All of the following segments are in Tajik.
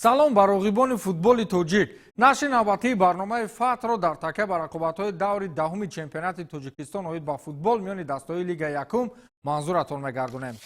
Салом ба роғибони футболи тоҷик. Нашри навбатии барномаи Фатҳро дар такя ба рақобатҳои даври даҳуми чемпионати Тоҷикистон оид ба футбол миёни дастаҳои Лигаи якум манзуратон мегардонем.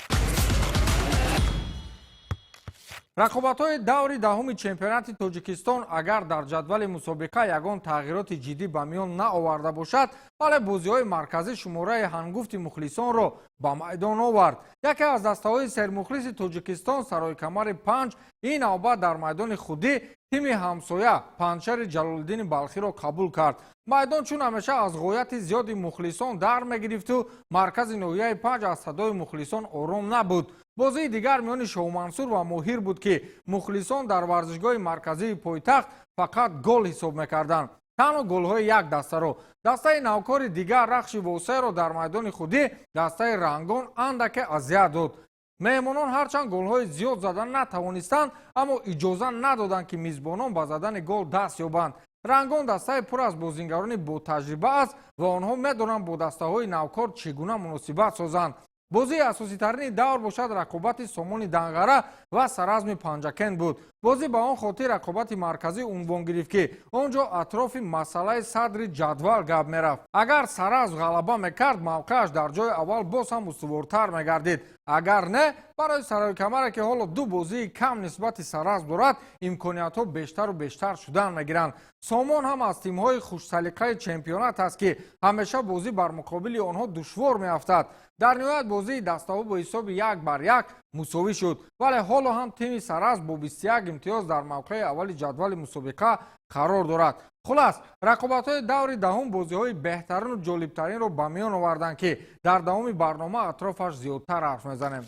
Рақобатҳои даври даҳуми чемпионати Тоҷикистон агар дар ҷадвали мусобиқа ягон тағйироти ҷиддӣ ба миён наоварда бошад, вале бозиҳои марказӣ шумораи ҳангуфти мухлисонро ба майдон овард. Яке аз дастаҳои сермухлиси Тоҷикистон, Сарои Камари Панҷ, ин навбат дар майдони худӣ тими ҳамсоя Панҷшери Ҷалолиддини Балхиро қабул кард. Майдон чун ҳамеша аз ғояти зиёди мухлисон дар мегирифту маркази ноҳияи Панҷ аз садои мухлисон ором набуд. Бозии дигар миёни Шоҳмансур ва Моҳир буд, ки мухлисон дар варзишгоҳи марказии пойтахт фақат гол ҳисоб мекарданд, танҳо голҳои як дастаро. Дастаи навкори дигар, Рахши Восеро, дар майдони худӣ дастаи Рангон андаке азият дод. Меҳмонон ҳарчанд голҳои зиёд зада натавонистанд, аммо иҷоза надоданд, ки мизбонон ба задани гол даст ёбанд. Рангон дастаи пур аз бозингарони ботаҷриба аст ва онҳо медонанд, бо дастаҳои навкор чӣ гуна муносибат созанд. Бозии асоситарини давр бошад, рақобати Сомони Данғара ва Саразми Панҷакент буд. Бозӣ ба он хотир рақобати марказӣ унвон гирифт, ки он ҷо атрофи масъалаи садри ҷадвал гап мерафт. Агар Саразм ғалаба мекард, мавқеаш дар ҷои аввал боз ҳам устувортар мегардид, агар не, барои Сарои Камара, ки ҳоло ду бозии кам нисбати Саразм дорад, имкониятҳо бештару бештар шудан мегиранд. Сомон ҳам аз тимҳои хушсалиқаи чемпионат аст, ки ҳамеша бозӣ бар муқобили онҳо душвор меафтад. Дар ниҳоят бозии дастаҳо бо ҳисоби 1-1 мусовӣ шуд, вале ҳоло ҳам тими Саразм бо 21 имтиёз дар мавқеи аввали ҷадвали мусобиқа қарор дорад. Хулас, рақобатҳои даври даҳум бозиҳои беҳтарину ҷолибтаринро ба миён оварданд, ки дар давоми барнома атрофаш зиёдтар ҳарф мезанем.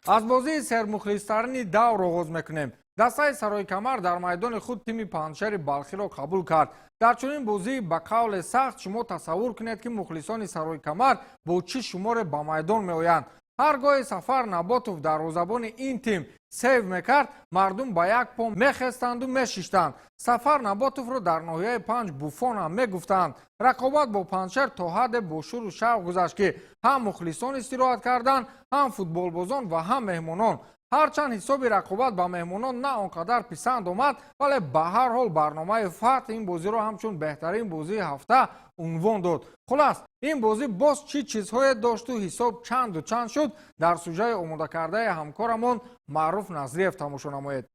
Аз бозии сермухлистарини давр оғоз мекунем. Дастаи Сарои Камар дар майдони худ тими Панҷшери Балхиро қабул кард. Дар чунин бозии ба қавле сахт шумо тасаввур кунед, ки мухлисони Сарои Камар бо чӣ шуморе ба майдон меоянд. Ҳар гоҳе Сафар Наботов дарвозабони ин тим сейв мекард, мардум ба як по мехестанду мешиштанд. Сафар Наботовро дар ноҳияи Панҷ Буфон ҳам мегуфтанд. Рақобат бо Панҷшер то ҳадде бо шуру шавқ гузашт, ки ҳам мухлисон истироҳат карданд, ҳам футболбозон ва ҳам меҳмонон. Ҳарчанд ҳисоби рақобат ба меҳмонон на он қадар писанд омад, вале ба ҳар ҳол барномаи Фатҳ ин бозиро ҳамчун беҳтарин бозии ҳафта унвон дод. Хулас, ин бозӣ боз чӣ чизҳое дошту ҳисоб чанду чанд шуд, дар сужаи омодакардаи ҳамкорамон Маъруф Назриев тамошо намоед.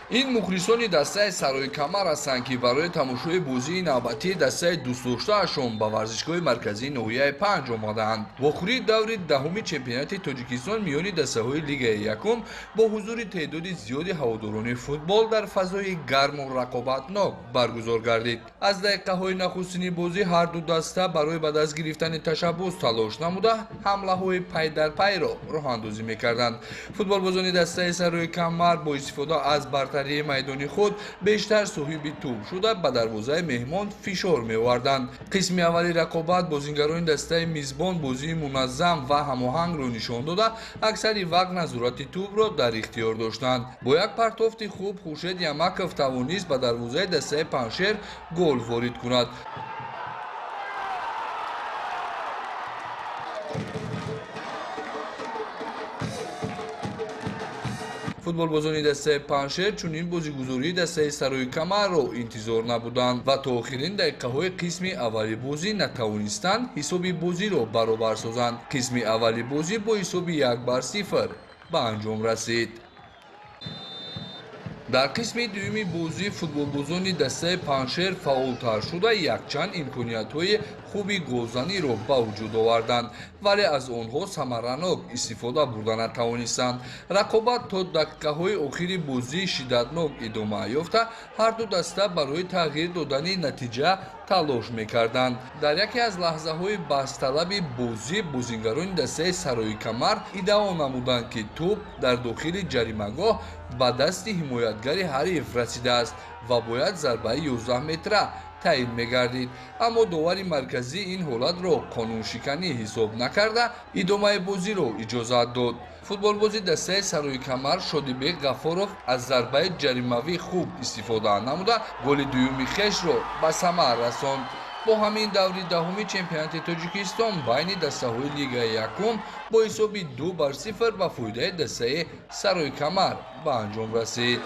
Ин мухлисони дастаи Сарои Камар ҳастанд, ки барои тамошои бозии навбатии дастаи дӯстдоштаашон ба варзишгоҳи марказии ноҳияи Панҷ омадаанд. Вохӯрии даври даҳуми чемпионати Тоҷикистон миёни дастаҳои Лигаи якум бо ҳузури теъдоди зиёди ҳаводорони футбол дар фазои гарму рақобатнок баргузор гардид. Аз дақиқаҳои нахустини бозӣ ҳар ду даста барои ба даст гирифтани ташаббус талош намуда, ҳамлаҳои пайдарпайро роҳандозӣ мекарданд. Футболбозони дастаи Сарои Камар бо истифода аз бартарии майдони худ бештар соҳиби тӯб шуда, ба дарвозаи меҳмон фишор меоварданд. Қисми аввали рақобат бозингарони дастаи мизбон бозии муназзам ва ҳамоҳангро нишон дода, аксари вақт назорати тӯбро дар ихтиёр доштанд. Бо як партофти хуб Хуршед Ямаков тавонист ба дарвозаи дастаи Панҷшер гол ворид кунад. Футболбозони дастаи Панҷшер чунин бозигузории дастаи Сарои Камарро интизор набуданд ва то охирин дақиқаҳои қисми аввали бозӣ натавонистанд ҳисоби бозиро баробар созанд. Қисми аввали бозӣ бо ҳисоби 1-0 ба анҷом расид. Дар қисми дуюми бозӣ футболбозони дастаи Панҷшер фаъолтар шуда, якчанд имкониятҳои хуби голзаниро ба вуҷуд оварданд, вале аз онҳо самаранок истифода бурда натавонистанд. Рақобат то дақиқаҳои охири бозӣ шиддатнок идома ёфта, ҳарду даста барои тағйир додани натиҷа талош мекарданд. Дар яке аз лаҳзаҳои баҳсталаби бозӣ бозингарони дастаи Сарои Камар иддао намуданд, ки тӯб дар дохили ҷаримагоҳ ба дасти ҳимоятгари ҳариф расидааст ва бояд зарбаи 11 метра таъин мегардид, аммо довари марказӣ ин ҳолатро қонуншиканӣ ҳисоб накарда, идомаи бозиро иҷозат дод. Футболбози дастаи Сарои Камар Шодибек Ғафоров аз зарбаи ҷаримавӣ хуб истифода намуда, голи дуюми хешро ба самар расонд. Бо ҳамин даври даҳуми чемпионати Тоҷикистон байни дастаҳои лигаи якум бо ҳисоби 2-0 ба фоидаи дастаи Сарои Камар ба анҷом расид.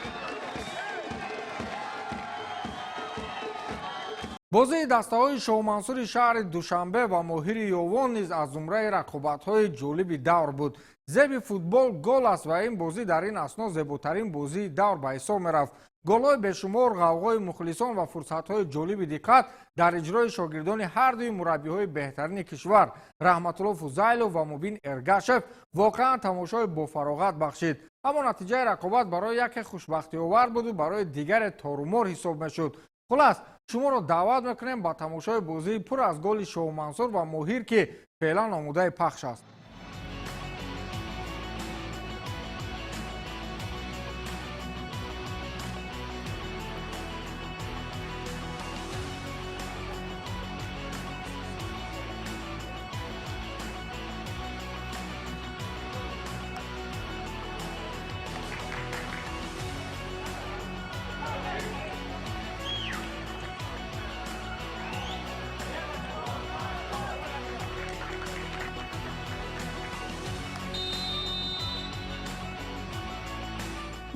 Бозии дастаҳои Шоҳмансури шаҳри Душанбе ва Моҳири Ёвон низ аз зумраи рақобатҳои ҷолиби давр буд. Зеби футбол гол аст ва ин бозӣ дар ин асно зеботарин бозии давр ба ҳисоб мерафт. Голҳои бешумор, ғавғои мухлисон ва фурсатҳои ҷолиби диққат дар иҷрои шогирдони ҳардуи мураббиҳои беҳтарини кишвар, Раҳматулло Фузайлов ва Мубин Эргашев, воқеан тамошои бофароғат бахшид. Аммо натиҷаи рақобат барои яке хушбахтиовар буду барои дигаре торумор ҳисоб мешуд. Хулас, шуморо даъват мекунем ба тамошои бозии пур аз голи Шоҳмансур ва Моҳир, ки феълан омодаи пахш аст.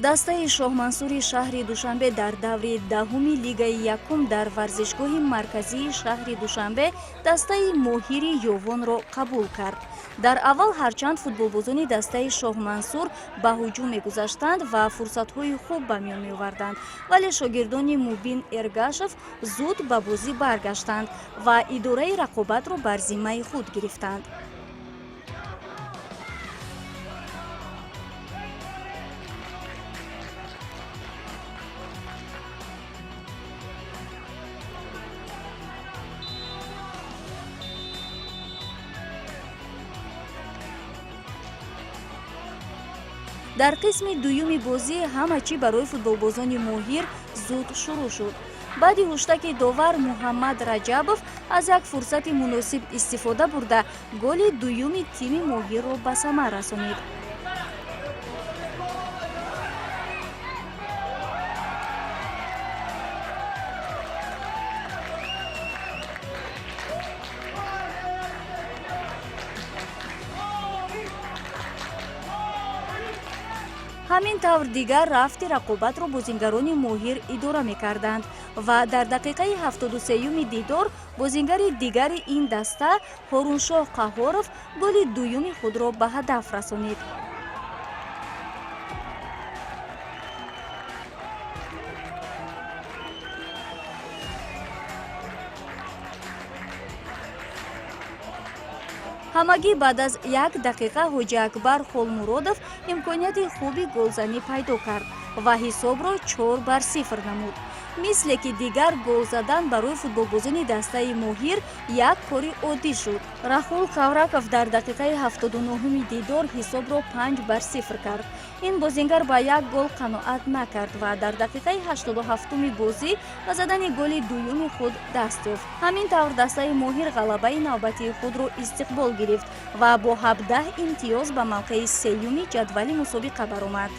Дастаи Шоҳмансури шаҳри Душанбе дар даври даҳуми лигаи якум дар варзишгоҳи марказии шаҳри Душанбе дастаи Моҳири Ёвонро қабул кард. Дар аввал ҳарчанд футболбозони дастаи Шоҳмансур ба ҳуҷум мегузаштанд ва фурсатҳои хуб ба миён меоварданд, вале шогирдони Мубин Эргашев зуд ба бозӣ баргаштанд ва идораи рақобатро бар зиммаи худ гирифтанд. Дар қисми дуюми бозӣ ҳама чӣ барои футболбозони Моҳир зуд шурӯъ шуд. Баъди ҳуштаки довар Муҳаммад Раҷабов аз як фурсати муносиб истифода бурда, голи дуюми тими Моҳирро ба самар расонид. Ҳамин тавр дигар рафти рақобатро бозингарони Моҳир идора мекарданд ва дар дақиқаи 73-юми дидор бозингари дигари ин даста, Ҳоруншоҳ Қаҳҳоров, голи дуюми худро ба ҳадаф расонид. Ҳамагӣ баъд аз як дақиқа Ҳоҷиакбар Холмуродов имконияти хуби голзанӣ пайдо кард ва ҳисобро 4-0 намуд. Мисле ки дигар гол задан барои футболбозони дастаи Моҳир як кори оддӣ шуд. Рахул Кавраков дар дақиқаи 79-уми дидор ҳисобро 5-0 кард. Ин бозингар ба як гол қаноат накард ва дар дақиқаи 87-уми бозӣ ба задани голи дуюми худ даст ёфт. Ҳамин тавр дастаи Моҳир ғалабаи навбатии худро истиқбол гирифт ва бо 17 имтиёз ба мавқеи сеюми ҷадвали мусобиқа баромад.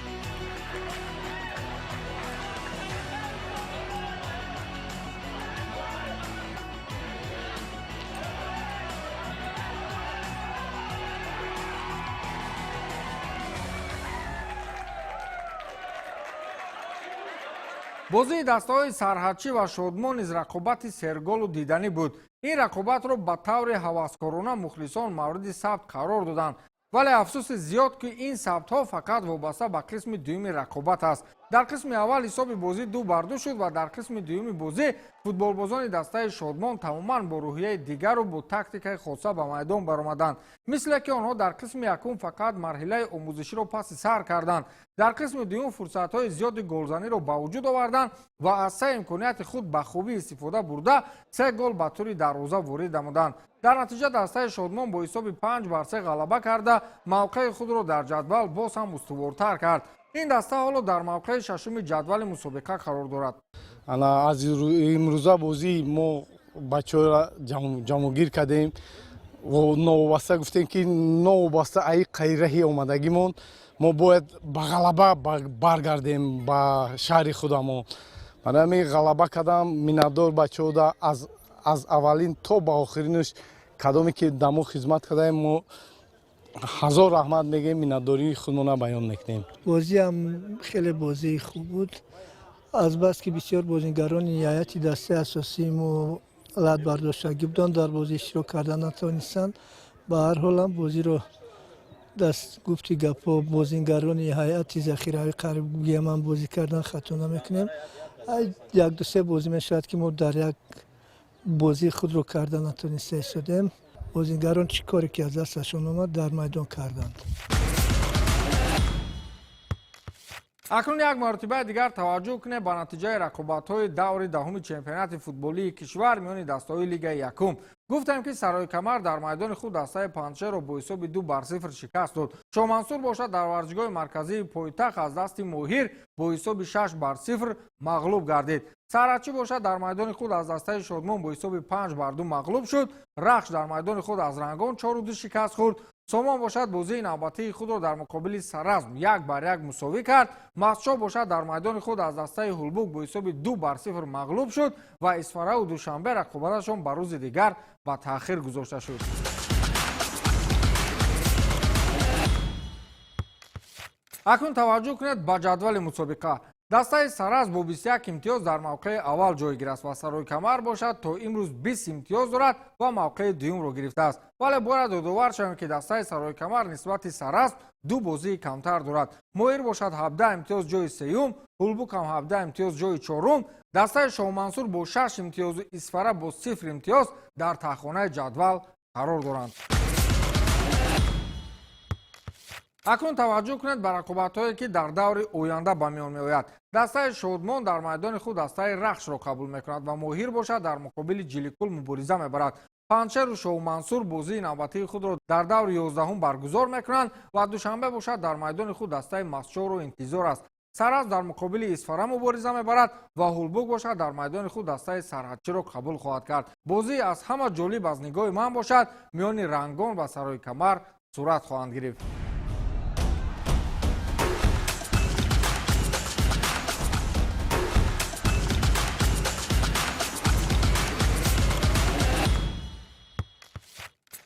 Бозии дастаҳои Сарҳадчӣ ва Шодмон низ рақобати серголу диданӣ буд. Ин рақобатро ба таври ҳаваскорона мухлисон мавриди сабт қарор доданд, вале афсӯси зиёд, ки ин сабтҳо фақат вобаста ба қисми дуюми рақобат аст. Дар қисми аввал ҳисоби бозӣ 2-2 шуд ва дар қисми дуюми бозӣ футболбозони дастаи Шодмон тамоман бо рӯҳияи дигару бо тактикаи хоса ба майдон баромаданд, мисле ки онҳо дар қисми якум фақат марҳилаи омӯзиширо паси сар карданд. Дар қисми дуюм фурсатҳои зиёди голзаниро ба вуҷуд оварданд ва аз се имконияти худ ба хубӣ истифода бурда, се гол ба тури дарвоза ворид намуданд. Дар натиҷа дастаи Шодмон бо ҳисоби 5-3 ғалаба карда, мавқеи худро дар ҷадвал боз ҳам устувортар кард. Ин даста ҳоло дар мавқеи шашуми ҷадвали мусобиқа қарор дорад. Ана аз имрӯза бозӣ мо бачаҳоро ҷамъгир кардем, новобаста гуфтем, ки новобаста аи қайраҳи омадагимон мо бояд ба ғалаба баргардем ба шаҳри худамон. Барои ҳамин ғалаба кардам, миннатдор бачаҳода аз Аз аввалин то ба охиринаш кадоме ки да мо хизмат кардаем, мо ҳазор раҳмат мегӯем, миннатдории худмона баён мекунем. Бозиам хеле бозии хуб буд. Азбаски бисёр бозигарони ҳайати дастаи асосии мо лат бардоштагӣ буданд, дар бозӣ иштирок карда натавонистанд. Ба ҳар ҳолам бозиро даст гуфти гапҳо бозигарони ҳайати захираҳои қариб гӯяман бозӣ кардан, хато намекунем. Як ду се бозӣ мешавад, ки мо дар як бозии худро карда натониста истодем. Бозигарон чӣ коре ки аз дасташон омад, дар майдон карданд. Акнун як маротибаи дигар таваҷҷӯҳ кунед ба натиҷаи рақобатҳои даври даҳуми чемпионати футболии кишвар миёни дастаҳои Лигаи якум. Гуфтем, ки Сарои Камар дар майдони худ дастаи Панҷшерро бо ҳисоби 2-0 шикаст дод. Шоҳмансур бошад, дар варзишгоҳи марказии пойтахт аз дасти Моҳир бо ҳисоби 6-0 мағлуб гардид. Сарҳадчӣ бошад, дар майдони худ аз дастаи Шодмон бо ҳисоби 5-2 мағлуб шуд. Рахш дар майдони худ аз Рангон 4-2 шикаст хӯрд. Сомон бошад, бозии навбатии худро дар муқобили Саразм 1-1 мусовӣ кард. Мастчоҳ бошад, дар майдони худ аз дастаи Ҳулбук бо ҳисоби 2-0 мағлуб шуд ва Исфараву Душанбе рақобаташон ба рӯзи дигар ба таъхир гузошта шуд. Акнун таваҷҷӯҳ кунед ба ҷадвали мусобиқа. Дастаи Саразм бо 21 имтиёз дар мавқеи аввал ҷойгир аст ва Сарои Камар бошад, то имрӯз 20 имтиёз дорад ва мавқеи дуюмро гирифтааст. Вале бояд ёдовар шавем, ки дастаи Сарои Камар нисбати Саразм ду бозии камтар дорад. Моҳир бошад, 17 имтиёз ҷои сеюм, Ҳулбук ҳам 17 имтиёз ҷои чорум, дастаи Шоҳмансур бо 6 имтиёзу Исфара бо 0 имтиёз дар таҳхонаи ҷадвал қарор доранд. Акнун таваҷҷӯҳ кунед ба рақобатҳое, ки дар даври оянда ба миён меояд. Дастаи Шодмон дар майдони худ дастаи Рахшро қабул мекунад ва Моҳир бошад, дар муқобили Ҷиликул мубориза мебарад. Панҷшеру Шоҳмансур бозии навбатии худро дар даври 11-ум баргузор мекунанд ва Душанбе бошад, дар майдони худ дастаи Мастчоҳро интизор аст. Саразм дар муқобили Исфара мубориза мебарад ва Ҳулбук бошад, дар майдони худ дастаи Сарҳадчиро қабул хоҳад кард. Бозии аз ҳама ҷолиб аз нигоҳи ман бошад, миёни Рангон ва Сарои Камар сурат хоҳанд гирифт.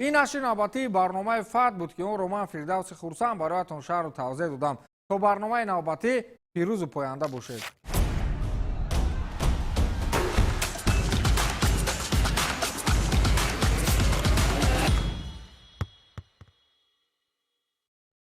Ин нашри навбатии барномаи Фатҳ буд, ки онро ман, Фирдавси Хурсанд, бароятон шарҳу тавзеҳ додам. То барномаи навбатӣ пирӯзу поянда бошед.